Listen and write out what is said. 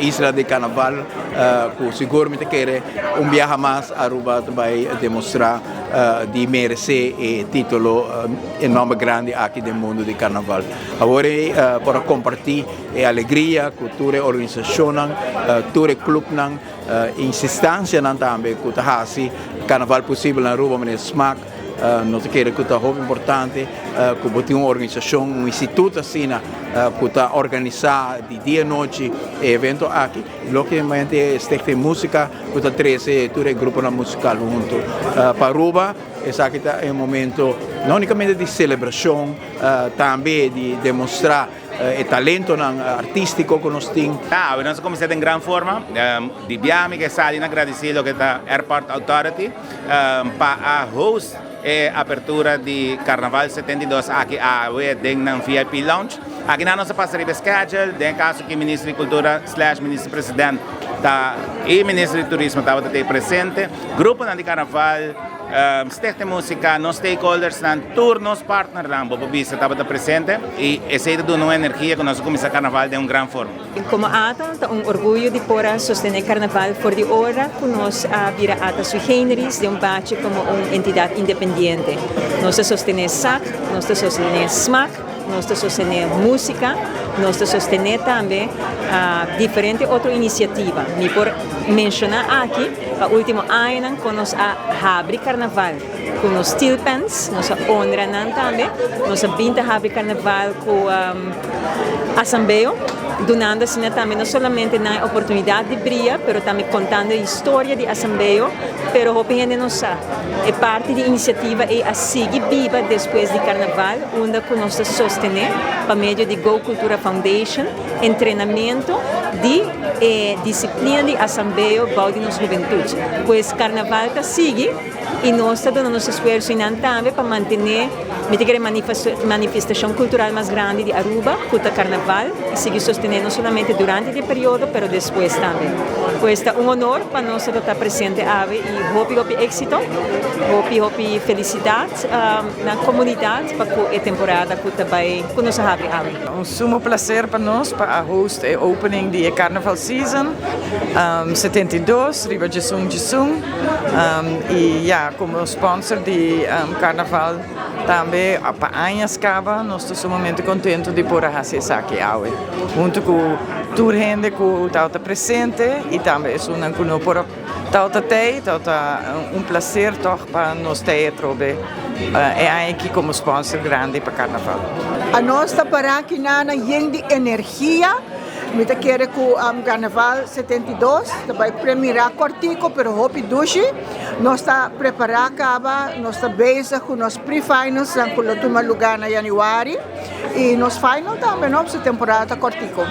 isla di Carnaval, cu sigur mi ta kere un biaha mas Aruba ta bay demostra di merece e titulo, e nomber grandi aki den mundo di Carnaval. Awor ey por a comparti e alegria cu tur e organisacionnan, tur e clubnan, insistancianan tambe cu ta haci Carnaval posibel na Aruba, manera Smaak. Nos ta kere ku ta hopi importante ku bo tin un organisashon, un instituto asina ku ta organisá di dia i nochi e evento aki. Lógicamente Stichting Músika ku ta trese tur e gruponan musikal huntu pa Aruba. Esaki ta e momento no únikamente di selebrashon, tambe di demostrá e talentonan artístiko ku nos tin. Awe nos a kuminsá den gran forma. Di biaha mi ke sali na gradisí loke ta Airport Authority pa a host e apertura di Carnaval 72 aki awe den nan VIP Lounge. Aki nan nos a pasa riba e schedule, den e kaso ki Minister di Kultura slash Minister President ta i Minister di Turismo tabata te presente. Gruponan di Carnaval, Stichting Musica, nos stakeholdersnan, tur nos partnernan bo por bisa tabata presente i esei ta duna un energia ku nos a kuminsá Carnaval den un gran forma. Komo ata ta un orguyo di por a sostené Carnaval for di ora ku nos a bira ata sui generis den un bachi komo un entidat independiente. Nos ta sostené sac, nos ta sostené smac, nos ta sostené músika, nos ta sostené tambe diferente otro inisiativa. Mi por menshoná aki pa último añanan kon nos a habri Karnaval ku nos steel pans, nos a honra nan tambe. Nos a bin ta habri Karnaval ku asambeo, dunando asina tambe no solamente nan e oportunidat di bria, pero tambe kontando e historia di asambeo, pero hopi hende no sa. E parti di inisiativa ei a sigui biba despues di Karnaval, unda ku nos ta sostené pa medio di Go Cultura Foundation entrenamentu di e disiplina di asambeo bou di nos hubentut. Pues Karnaval ta sigui i nos ta duna nos esfuerso einan tambe pa mantené, mi ta kere, manifestashon kultural mas grandi di Aruba ku ta Karnaval i sigui sostené no solamente durante di e periodo pero despues tambe. Pues ta un honor pa nos ta ta presente awe i hopi hopi éksito, hopi hopi felisidat na komunidat pa ku e temporada ku ta bai ku nos a habri awe. Un sumo placer pa nos pa a host e opening di e Carnaval Season 72 riba djesun djesun y ya como sponsor di Carnaval tambe pa añas caba nos ta sumamente contento di por a haci esaki awe hunto cu tur hende cu tabata presente y tambe esunnan cu no por a Tabata tei, tabata un placer toch pa nos tei atrobe e aña aki como sponsor grandi pa Carnaval. Anos ta para aki nan yen di energia. Mi ta kere ku Carnaval 72 ta bai premira kortiko pero hopi dushi. Nos ta prepara kaba, nos ta bezig ku nos pre-finals nan ku lo tuma luga na januari y nos final tambe no, pasobra temporada ta kortiko.